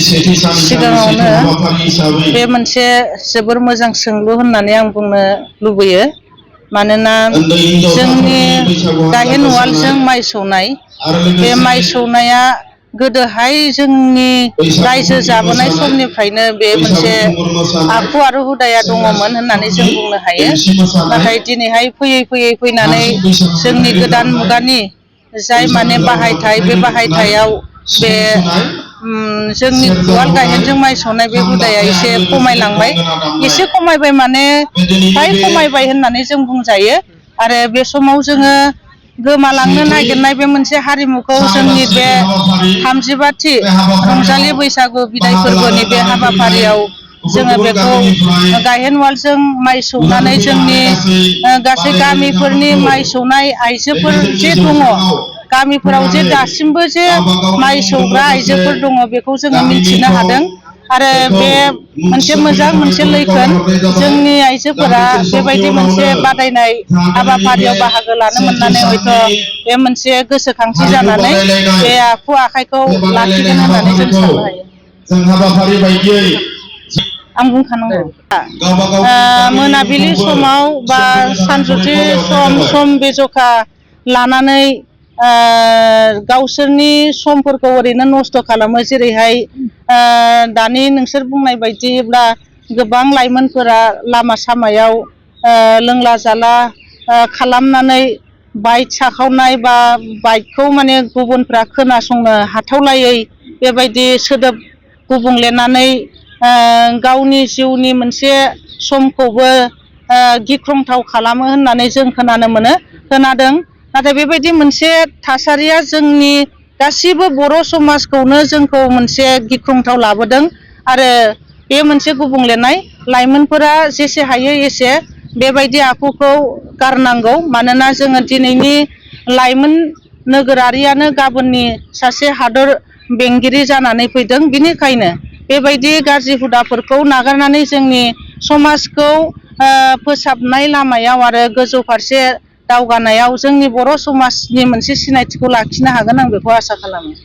सिगाङावनो बे मोनसे जोबोर मोजां सोंलु होननानै आं बुंनो लुबैयो। मानोना जोंनि गाहेन उवालजों माइ सौनाय, बे माइ सौनाया गोदोहाय जोंनि रायजो जाबोनाय समनिफ्रायनो बे मोनसे आखु आरो हुदाया दङमोन होननानै जों बुंनो हायो। नाथाय दिनैहाय फैयै फैयै फैनानै जोंनि गोदान मुगानि जाय माने बाहायथाय, बे बाहायथायाव बे जोंनि उवाल गाहेनजों माइ सौनाय बे हुदाया एसे खमायलांबाय। एसे खमायबाय माने फ्राय खमायबाय होननानै जों बुंजायो। आरो बे समाव जोङो गोमालांनो नागिरनाय बे मोनसे हारिमुखौ जोंनि बे 35थि रंजालि बैसागु बिदाय फोरबोनि बे हाबाफारियाव जोङो बेखौ गाहेन उवालजों माइ सौनानै जोंनि गासै गामिफोरनि माइ सौनाय आइजोफोर जे दङ, गामिफोराव जे दासिमबो जे माइ सौग्रा आइजोफोर दङ, बेखौ जोङो मिथिनो हादों। आरो बे मोनसे मोजां मोनसे लैखोन। जोंनि आइजोफोरा बेबायदि मोनसे बादायनाय हाबाफारियाव बाहागो लानो मोननानै हयथ' बे मोनसे गोसोखांथि जानानै बे आखु आखाइखौ लाखिगोन होननानै जों साननो हायो। आं बुंखानांगौ। मोनाबिलि समाव बा सानजौफु सम बे जखा लानानै गावसोरनि समफोरखौ ओरैनो नस्थ' खालामो। जेरैहाय दानि नोंसोर बुंनाय बायदिब्ला गोबां लाइमोनफोरा लामा सामायाव लोंला जाला खालामनानै बाइक साखावनाय बा बाइकखौ माने गुबुनफ्रा खोनासंनो हाथावलायै बेबायदि सोदोब गुबुंलेनानै गावनि जिउनि मोनसे समखौबो गिख्रंथाव खालामो होननानै जों खोनादों। नाथाय बेबायदि मोनसे थासारिया जोंनि गासिबो बर' समाजखौनो जोंखौ मोनसे गिख्रंथाव लाबोदों। आरो बे मोनसे गुबुंलेनाय, लाइमोनफोरा जेसे हायो एसे बेबायदि आखुखौ गारनांगौ। मानोना जोङो दिनैनि लाइमोन नोगोरारियानो गाबोननि सासे हादर बेंगिरि जानानै फैदों। बिनिखायनो बेबायदि गाज्रि हुदाफोरखौ नागारनानै जोंनि समाजखौ फोसाबनाय लामायाव आरो गोजौ फारसे दावगानायाव जोंनि बर' समाजनि मोनसे सिनायथिखौ लाखिनो हागोन, आं बेखौ आसा खालामो।